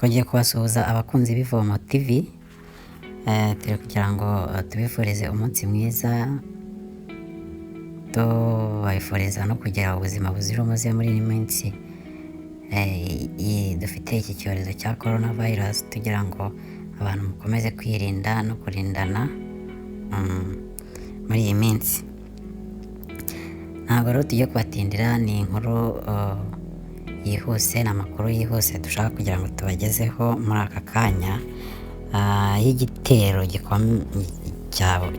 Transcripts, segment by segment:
Twongeye kubasuhuza abakunzi b'Ivomo TV, turi kugira ngo tubifurize umunsi mwiza, tubifuriza no kugira ubuzima buzira umuze muri iyi minsi dufite iki cyorezo cya Corona virus, tugira ngo abantu mukomeze kwirinda no kurindana muri iyi minsi. Ntabwo rero tugiye kubatindira, ni inkuru yihuse, ni amakuru yihuse dushaka kugira ngo tubagezeho muri aka kanya y'igitero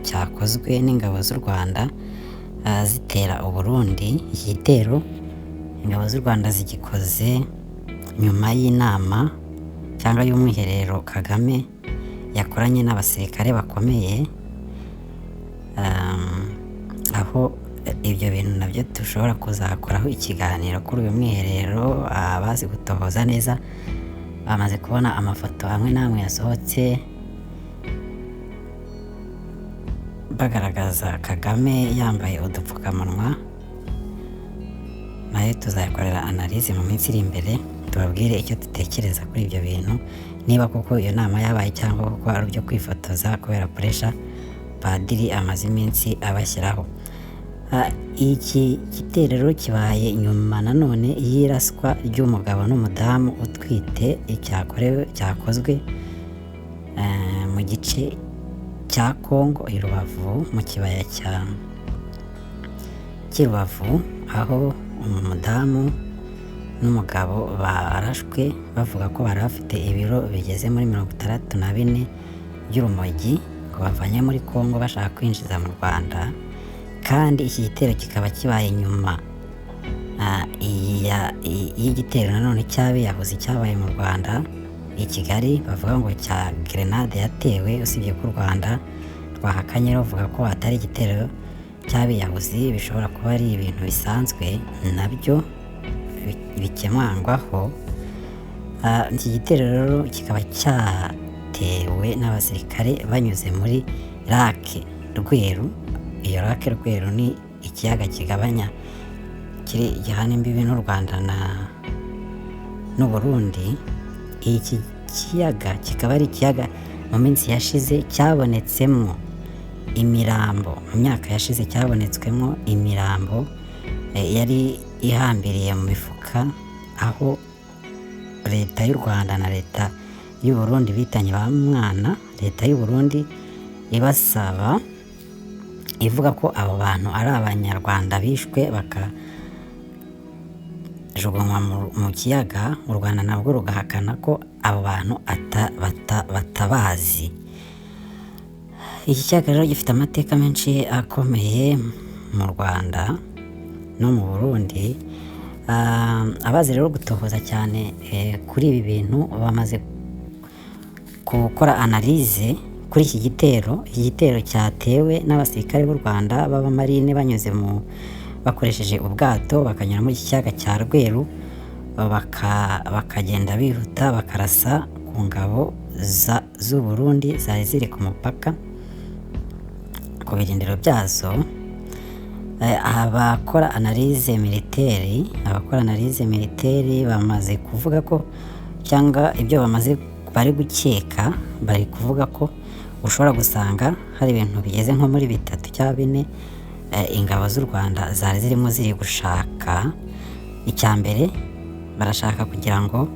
cyakozwe n'ingabo z'u Rwanda zitera Uburundi. Iki gitero ingabo z'u Rwanda zigikoze nyuma y'inama cyangwa y'umwiherero Kagame yakoranye n'abasirikare bakomeye, aho ibyo bintu nabyo dushobora kuzakoraho ikiganiro kuri uyu mwiherero. Abazi gutohoza neza bamaze kubona amafoto amwe n'amwe yasohotse bagaragaza Kagame yambaye udupfukamunwa, nayo tuzayakorera analyse mu minsi iri imbere, tubabwire icyo dutekereza kuri ibyo bintu, niba koko iyo nama yabaye cyangwa koko ari ibyo kwifotoza kubera pressure padiri amaze iminsi abashyiraho. Iki gitero rero kibaye nyuma nanone y'iraswa ry'umugabo n'umudamu utwite cyakozwe mu gice cya Kongo i Rubavu, mu kibaya cy'i Rubavu, aho umudamu n'umugabo barashwe bavuga ko bari bafite ibiro bigeze muri 64 by'urumogi ngo bavanye muri Kongo bashaka kwinjiza mu Rwanda. Kandi iki gitero kikaba kibaye nyuma y'igitero nanone cy'abiyahuzi cyabaye mu Rwanda i Kigali, bavuga ngo cya grenade yatewe, usibye ko u Rwanda rwahakanye ruvuga ko atari igitero cy'abiyahuzi, bishobora kuba ari ibintu bisanzwe nabyo bikemangwaho. Iki gitero rero kikaba cyatewe n'abasirikare banyuze muri Lake Rweru. Iyo Lake Rweru ni ikiyaga kigabanya kiri gihana imbibi n'u Rwanda n'Uburundi. Iki kiyaga kikaba ari ikiyaga mu minsi yashize cyabonetsemo imirambo, mu myaka yashize cyabonetswemo imirambo yari ihambiriye mu mifuka, aho leta y'u Rwanda na leta y'u Burundi bitanye ba mwana, leta y'u Burundi ibasaba ivuga ko abo bantu ari abanyarwanda bishwe bakajugunywa mu kiyaga, u Rwanda nabwo rugahakana ko abo bantu batabazi. Iki kiyaga rero gifite amateka menshi akomeye mu Rwanda no mu Burundi. Abazi rero gutohoza cyane kuri ibi bintu bamaze gukora analyse kuri iki gitero. Iki gitero cyatewe n'abasirikare b'u Rwanda b'abamarine banyuze mu bakoresheje ubwato bakanyura muri iki kiyaga cya Rweru, bakagenda bihuta bakarasa ku ngabo z'u Burundi zari ziri ku mupaka ku birindiro byazo. Abakora analyse militaire, abakora analyse militaire bamaze kuvuga ko, cyangwa ibyo bamaze bari gukeka, bari kuvuga ko ushobora gusanga hari ibintu bigeze nko muri bitatu cyangwa bine ingabo z'u Rwanda zari zirimo ziri gushaka. Icya mbere barashaka kugira ngo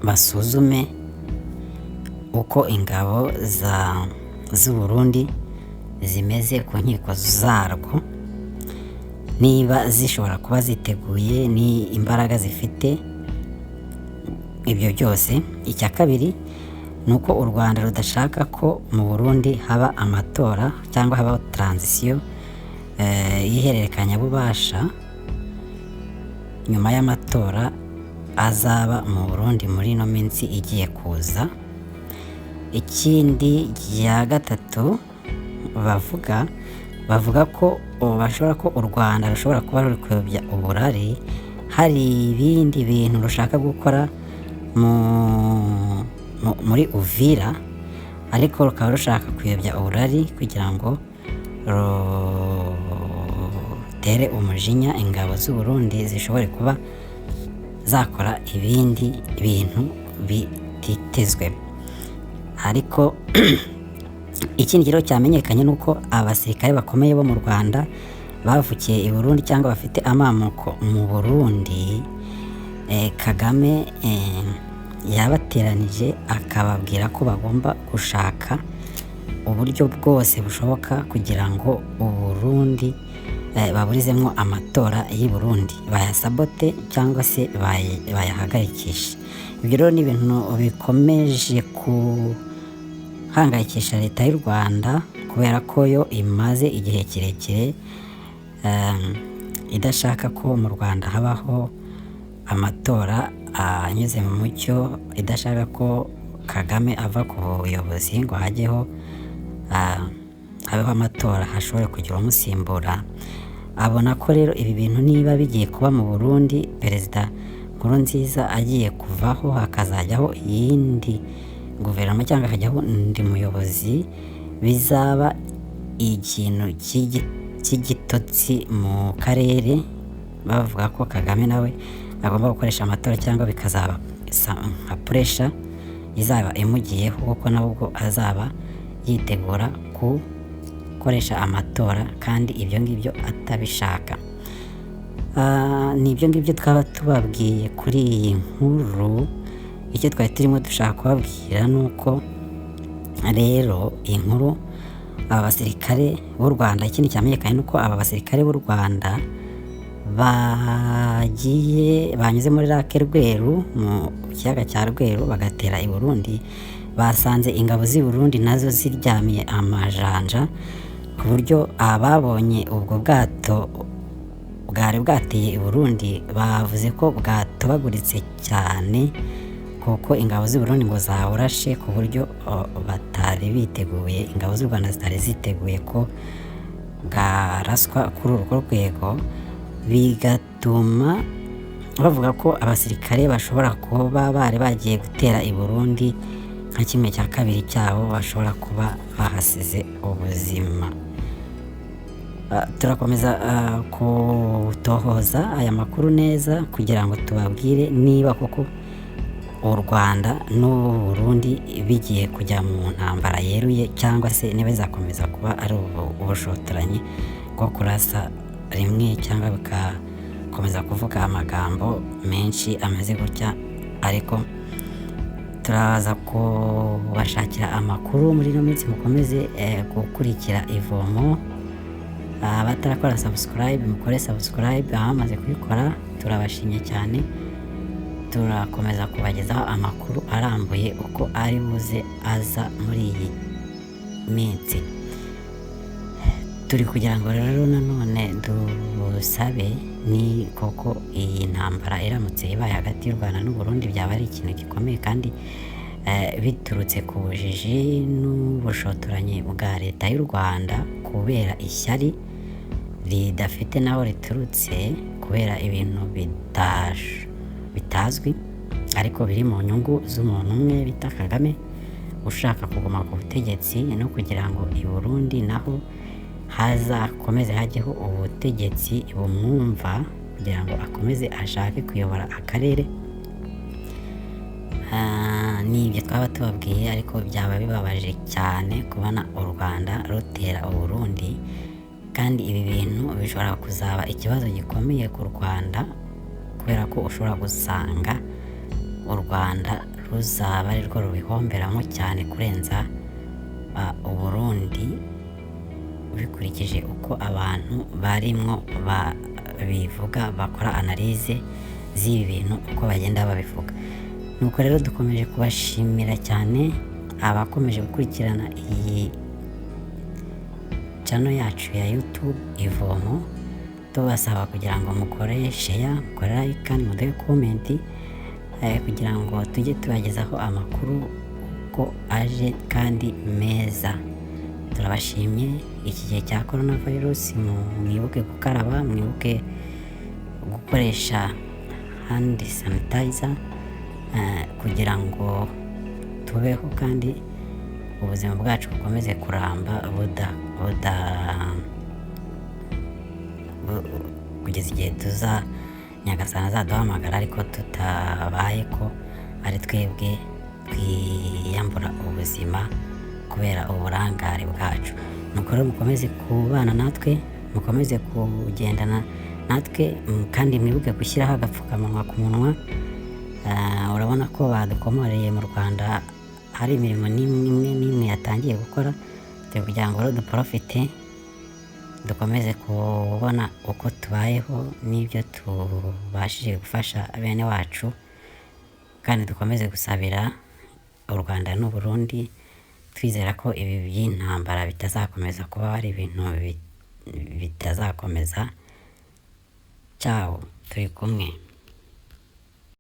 basuzume uko ingabo z'u Burundi zimeze ku nkiko zarwo, niba zishobora kuba ziteguye, ni imbaraga zifite, ibyo byose. Icya kabiri ni uko u Rwanda rudashaka ko mu Burundi haba amatora cyangwa haba transition y'ihererekanyabubasha nyuma y'amatora azaba mu Burundi muri ino minsi igiye kuza. Ikindi cya gatatu bavuga ko bashobora ko u Rwanda rushobora kuba ruri kuyobya uburari, hari ibindi bintu rushaka gukora muri Uvira, ariko rukaba rushaka kuyobya uburari kugira ngo rutere umujinya ingabo z'u Burundi zishobore kuba zakora ibindi bintu bititezwe. Ariko ikindi rero cyamenyekanye ni uko abasirikare bakomeye bo mu Rwanda bavukiye i Burundi cyangwa bafite amamuko mu Burundi, Kagame yabateranije akababwira ko bagomba gushaka uburyo bwose bushoboka kugira ngo Uburundi baburizemwo amatora y'i Burundi, bayasabote cyangwa se bayahagarikishe. Ibyo rero ni ibintu bikomeje guhangayikisha leta y'u Rwanda, kubera ko yo imaze igihe kirekire idashaka ko mu Rwanda habaho amatora anyuze mu mucyo, idashaka ko Kagame ava ku buyobozi ngo hajyeho habeho amatora hashobore kugira umusimbura. Abona ko rero ibi bintu niba bigiye kuba mu Burundi, Perezida Nkurunziza agiye kuvaho hakazajyaho iyindi guverinoma cyangwa hakajyaho undi muyobozi, bizaba ikintu cy'igitotsi mu karere, bavuga ko Kagame nawe agomba gukoresha amatora cyangwa bikazaba nka puresha izaba imugiyeho, kuko nawe ubwo azaba yitegura gukoresha amatora kandi ibyo ngibyo atabishaka. Ni ibyo ngibyo twaba tubabwiye kuri iyi nkuru. Icyo twari turimo dushaka kubabwira ni uko rero iyi nkuru aba basirikare b'u Rwanda, ikindi cyamenyekanye ni uko aba basirikare b'u Rwanda bagiye banyuze muri Lake Rweru, mu kiyaga cya Rweru, bagatera i Burundi, basanze ingabo z'i Burundi nazo ziryamiye amajanja, ku buryo ababonye ubwo bwato bwari bwateye i Burundi bavuze ko bwatobaguritse cyane, kuko ingabo z'i Burundi ngo zaburashe ku buryo batari biteguye, ingabo z'u Rwanda zitari ziteguye ko bwaraswa kuri urwo rwego, bigatuma bavuga ko abasirikare bashobora kuba bari bagiye gutera i Burundi nka 1/2 cyabo bashobora kuba bahasize ubuzima. Turakomeza kutohoza aya makuru neza kugira ngo tubabwire niba koko u Rwanda n'u Burundi bigiye kujya mu ntambara yeruye, cyangwa se niba bizakomeza kuba ari ubushotoranyi bwo kurasa rimwe, cyangwa bikakomeza kuvuga amagambo menshi ameze gutya. Ariko turaza kubashakira amakuru muri ino minsi, mukomeze gukurikira Ivomo. Abatarakora subscribe mukore subscribe, abamaze kuyikora turabashimye cyane. Turakomeza kubagezaho amakuru arambuye uko ari buze aza muri iyi minsi. Turi kugira ngo rero nanone dusabe, ni koko iyi ntambara iramutse ibaye hagati y'u Rwanda n'u Burundi byaba ari ikintu gikomeye, kandi biturutse ku bujiji n'ubushotoranyi bwa leta y'u Rwanda, kubera ishyari ridafite n'aho riturutse, kubera ibintu bitazwi ariko biri mu nyungu z'umuntu umwe bita Kagame, ushaka kuguma ku butegetsi no kugira ngo i Burundi naho hazakomeze hajyeho ubutegetsi bumwumva, kugira ngo akomeze ashake kuyobora akarere. Ni ibyo twaba tubabwiye, ariko byaba bibabaje cyane kubona u Rwanda rutera u Burundi, kandi ibi bintu bishobora kuzaba ikibazo gikomeye ku Rwanda, kubera ko ushobora gusanga u Rwanda ruzaba ari rwo rubihomberamo cyane kurenza u Burundi, bikurikije uko abantu barimwo babivuga, bakora analize z'ibi bintu uko bagenda babivuga. Nuko rero dukomeje kubashimira cyane abakomeje gukurikirana iyi channel yacu ya YouTube Ivomo, tubasaba kugira ngo mukore share, mukore like kandi muduhe comment, kugira ngo tujye tubagezaho amakuru uko aje kandi meza. Turabashimye. Iki gihe cya corona virus mwibuke gukaraba, mwibuke gukoresha hand sanitizer, kugira ngo tubeho kandi ubuzima bwacu bukomeze kuramba kugeza igihe tuza Nyagasani azaduhamagara ariko tutabaye ko ari twebwe twiyambura ubuzima kubera uburangare bwacu. Nuko rero mukomeze kubana natwe, mukomeze kugendana natwe, kandi mwibuke gushyiraho agapfukamunwa ku munwa. Urabona ko badukomoreye mu Rwanda, hari imirimo n'imwe n'imwe yatangiye gukora, turi kugira ngo rero duporofite dukomeze kubona uko tubayeho n'ibyo tubashije gufasha bene wacu, kandi dukomeze gusabira u Rwanda n'u Burundi, twizera ko ibi by'intambara bitazakomeza kuba ari ibintu bitazakomeza. Ciao, turi kumwe.